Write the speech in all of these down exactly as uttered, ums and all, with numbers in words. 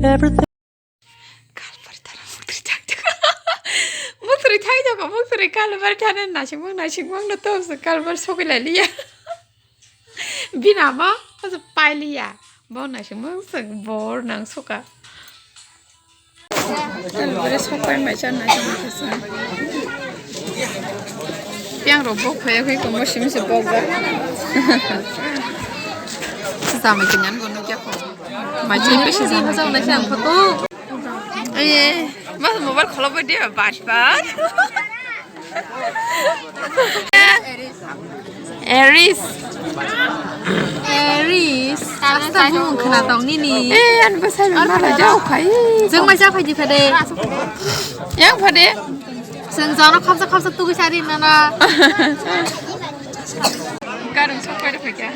Everything. Kalbar thana muktri thang thang. Muktri thang thang, muktri kalbar thana nasing mang nasing mang no to kalbar sokilai liya. Bina ma, asa pailiya. Bo naisingmo swk bor nang suka. Bore sopai mai cha naising kisa. Piang rok bok phaya khe komo sim se bok jak. Samai kinyan gono kya ko. Mai chai pesi samai. Aye, mas mobile kholo bo dia bat bat. Eris. Eris. Asta bung khna tong nini. Eh, an bwsai mala jau khai. Jeng mai ja phai di phade. Yang phade. Jeng jano khapsa khapsa tugui sari nana. Garung sok pai phai kya.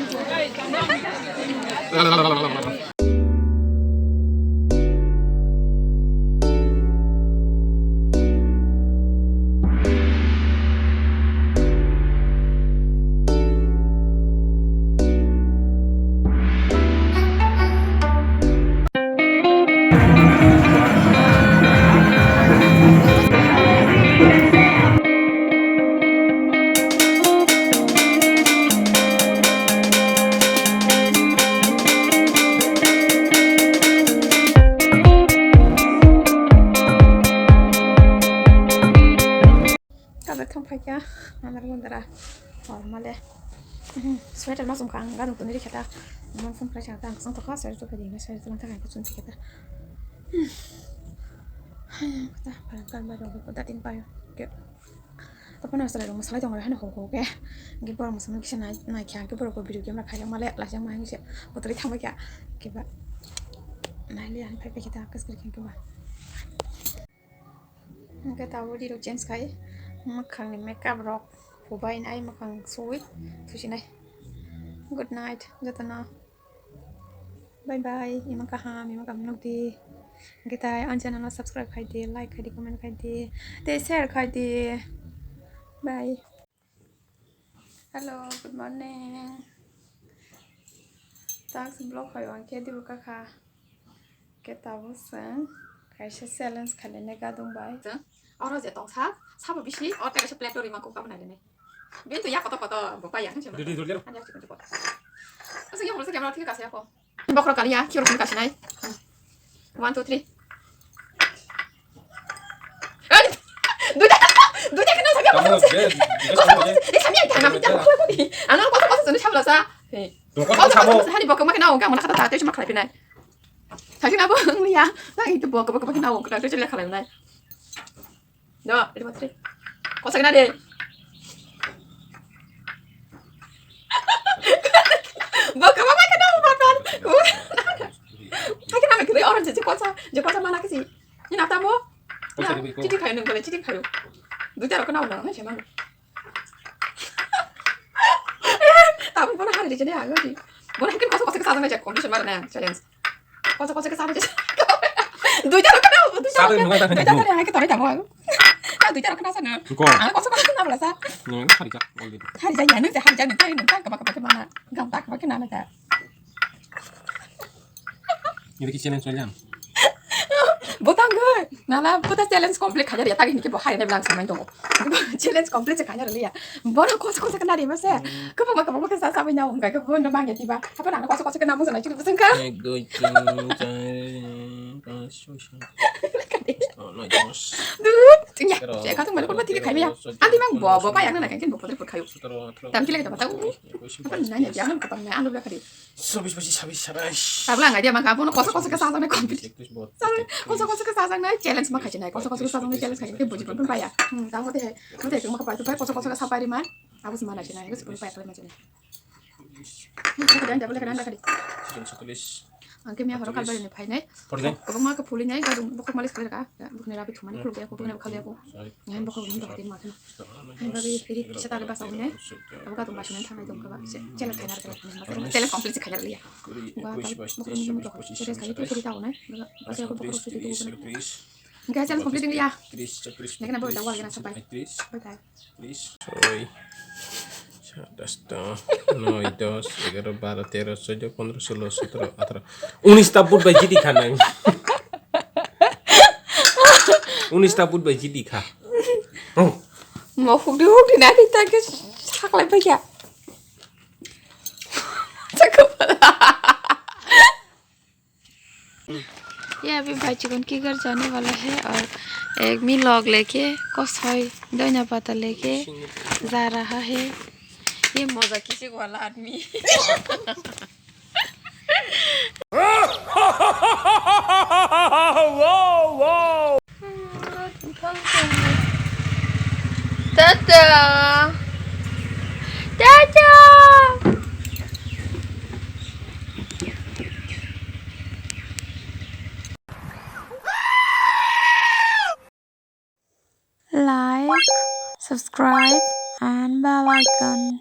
Kabar thang phaikha, amar gundara, hor male. Sweater ma sumkha ang, gadung tuni rikha ta. Mon phone khlai chang ta, ang sang tokha, sweater tokha di, sweater tokha, ang tokha, sweater tokha. Kata, parang kan ba dong, kata tin payo. Ke. Tapana sala dong, sala dong, hana ho ho ke. Ke bor masam kisa nai, nai kya, ke bor ko video game ra khayo male, la jang ma ngi se. Botoli thang ba kya. Ke ba. Nai li ani phai phai kita, kas kri ke ba. Hwnkhe tabuk ree rok change khai, mwkhangni makeup rok hubai nai, mwkhang suwi thusinai. Good night jotono. Bye bye, imang kaham, imang kaham nukdi. Hwnkhe tai ani channel no subscribe khaidi, like khaidi, comment khaidi, tei share khaidi. Bye. Hello, good morning. Task block hai ang khe dibo kakha. Khe tabuk chwng kaisa challenge khainai gadung bai. Chwng oro je tongsa, sabo bisi, o tei kaisa plate o rima kok abo nailainai. Bini to ya koto koto bo pai ya, hwnse ma. Didi, didi, didi. Ani ya chikon chikon. Asa ya bolsa camera thik kasa ya ko. Bokhorok kaliya, khirok ni kasinai. One, two, three. Ani, duita, duita kena sabi apa? Kamu, dia, dia Kosa sama kosa, dia. Eh, sabi yang tanam, jangan kosa kosa. Anu kosa kosa sini sabla sa. Hei. Tuh, kosa Kosa kosa sabo. Kosa hari bokong makin naung kamu nak kata tadi cuma kelai pinai. Tapi nabo ngeliat, nah itu bokong bokong makin naung kita tuh jelek kelai pinai. Do, lima, three. Kosa kena deh. Bo kama mai kena bo baton. Hai kena mai kena orang jadi kosa, jadi kosa mana kasi? Ini apa mo? Kosa Ya, ini, kosa. Cheating kayo nung kena cheating kayo. Duita rok kena orang, hai siapa? Tapi bono hari jadi aku sih. Bono mungkin kosa kosa kesana aja, kondisi mana nih, challenge. Kosa kosa kesana aja. Duita rok kena, duita Satu rok yang nunggu, kena, duita rok kena, kita orang tahu. Duita rok kena sana. Kok? Ah, kosa kosa kena berasa. Nung hari jak, already. Hari jak ya, nung hari jak nung, nung kaba kaba kemana? Gam tak kaba kena aja. Ini ki challenge soalnya. Botang gue, nala puta challenge complete khajar ya, tadi ini ki bohai ne bilang sama itu. Challenge complete khajar ya. Bono kosa kosa kena di masa. Kaba kaba kaba kesa sama nyau, enggak kaba bono mang ya tiba. Apa nang kosa kosa kena musuh lagi, musuh kan? Ek, dui, tin, char, pas, soi, sat, aat, noi, dos. Dude, ya, Pero, saya kata balik rumah tiga kali ya. Anti mang bawa bapak yang nak kan bawa putri berkayu. Sotoro, atharo, Tam kila kita tahu. Apa nanya dia kan kepala anu berapa dia? Sabis, pachis, sabis, satais. Tabla ngai dia mang kamu kosa kosa kesa sama komplit. Ektis, bot. Sama kosa kosa kesa sama challenge mak kaji nai. Kosa kosa kesa sama challenge kaji buji pun paya. Hmm, tahu deh. Tahu deh kamu kapai tu kosa kosa kesa pari man. Aku semana sih nai, aku sepuluh paya kali macam ni. Kadang double kadang kali. Chicken sotolish. Angke miya horo kalbari ni phainai. Pori jai. Kobong ma ke phuli nai, gadung bokok malis kali ka. Bokni rabi thumani khuluk ya, bokni rabi khali ya ko. Sorry. Ngai bokok ni bokok ma thana. Hai bagi iri kisa tali basa hune. Abo gadung basa nai thanai dong kaba. Chela khaina kala. Chela complete khaina liya. Kuri, ekkuish, bais, tris, chobbish, pochis, satais, atais. Basa ko bokok suti ko. Tris, tris. Ngai chela complete liya. Tris, chotris, Ngai na bo da wal gana sapai. Tris. Bye bye. Please. Soi, sat, asto, noi, dos, egaro, baro, tero, soddo, pondro, solo, sotoro, ataro, unis ta vote bai jiti khanai. Unis ta put bai jidi kha. Oh. Mo hukdi hukdi na di ta ke saklai bai ya. ये अभी भाई चिकन की घर जाने वाला है और एक मी लोग लेके कसोई धनिया पत्ता लेके जा रहा है। ये मजा किसी वाला आदमी। Tata! Tata! Like, subscribe, and bell icon.